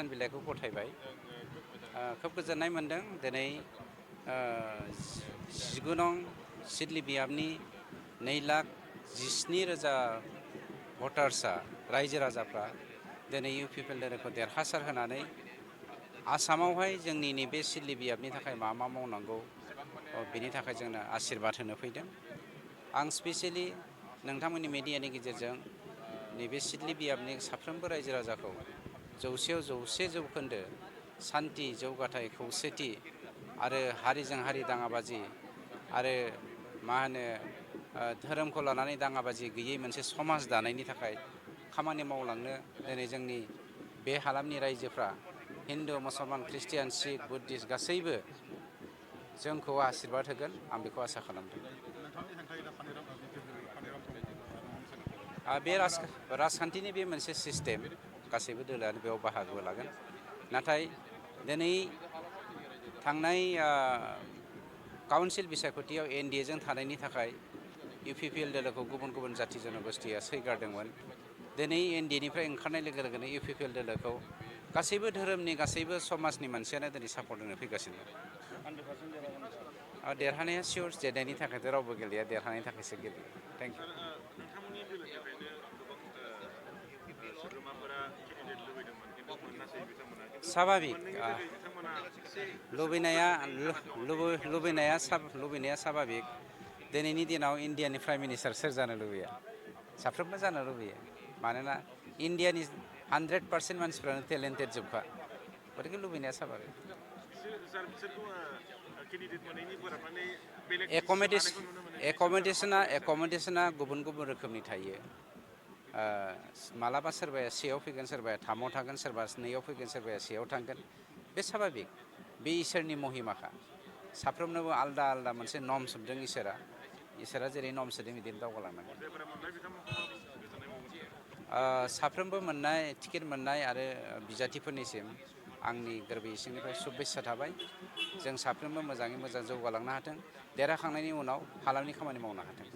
बोसोन बिलाइखौ गथायबाय। खोब गोजोननाय मोन्दों दिनै 19 नं सिदली बियाबनि 2,17,000 भटार्सआ रायजो राजाफ्रा दिनै UPPLखौ देरहासार होनानै आसामावहाय जोंनि नैबे सिदली बियाबनि थाखाय मा मावनांगौ बिनि थाखाय जोंनो आशीर्बाद होनो फैदों। आं स्पेसियेलि नोंथांमोननि मिडियानि गेजेरजों नैबे सिदली बियाबनि साफ्रोमबो रायजो राजाखौ 100% जौखोन्दो सान्थि जौगाथाय खौसेथि आरो हारिजों हारि दाङाबाजि आरो मा होनो धोरोमखौ लानानै दाङाबाजि गैयै मोनसे समाज दानायनि थाखाय खामानि मावलांनो दिनै जोंनि बे हालामनि रायजोफ्रा हिन्दु मुसलमान ख्रिस्टियान सिख बुद्धिस्ट गासैबो जोंखौ आशीर्बाद होगोन आं बेखौ आसा खालामदों। बे राजखान्थिनि बे मोनसे सिस्टेम गासैबो दोलोआनो बेयाव बाहागो लागोन। नाथाय दिनै थांनाय काउन्सिल बिसायख'थियाव NDAजों थानायनि थाखाय UPPL दोलोखौ गुबुन गुबुन जाथि जनगोष्ठिया सैगारदोंमोन। दिनै NDAनिफ्राय ओंखारनाय लोगो लोगोनो UPPL दोलोखौ गासैबो धोरोमनि गासैबो समाजनि मानसियानो दिनै सापर्ट होनो फैगासिनो दं। 100% देरहानाया सियर जेननायनि थाखायथ' रावबो गेलेया, देरहानायनि थाखायसो गेलेयो। Thank you. नोंथांमोननि दोलोनिफ्रायनो गोबां सोद्रोमाफोरा केन्डिडेट लुबैदोंमोन खिन्थु मोनासै बिथांमोना। स्वाभाबिक मोननैनि जोहै बिथांमोना एसे लुबैनाया स्वाभाबिक। दिनैनि दिनाव इन्डियानि प्राइम मिनिस्टार सोर जानो लुबैया? साफ्रोमबो जानो लुबैयो। मानोना इन्डियानि 100% मानसिफ्रानो टेलेन्टेड जोबखा। गतिके लुबैनाया स्वाभाबिक। बिसोरखौ केन्डिडेट मोनैनि बोराबनानै बेलेग डिसिसन लानायखौ नुनो मोनो। एकमडेसना गुबुन गुबुन रोखोमनि थायो। मालाबा सोरबाया सेआव फैगोन, सोरबाया 3आव थागोन, सोरबा 2आव फैगोन, सोरबाया सेआव थांगोन। बे स्वाभाबिक, बे इसोरनि महिमाखा। साफ्रोमनोबो आलदा आलदा मोनसे नर्म्स होदों इसोरा जेरै नर्म्स होदों बिदिनो दावगालांनांगोन। साफ्रोमबो टिकेट मोननाय आरो बिजाथिफोरनिसिम आंनि गोरबो इसिंनिफ्राय शुभेच्छा थाबाय। जों साफ्रोमबो मोजाङै मोजां जौगालांनो हाथों, देरहाखांनायनि उनाव हालामनि खामानि मावनो हाथों।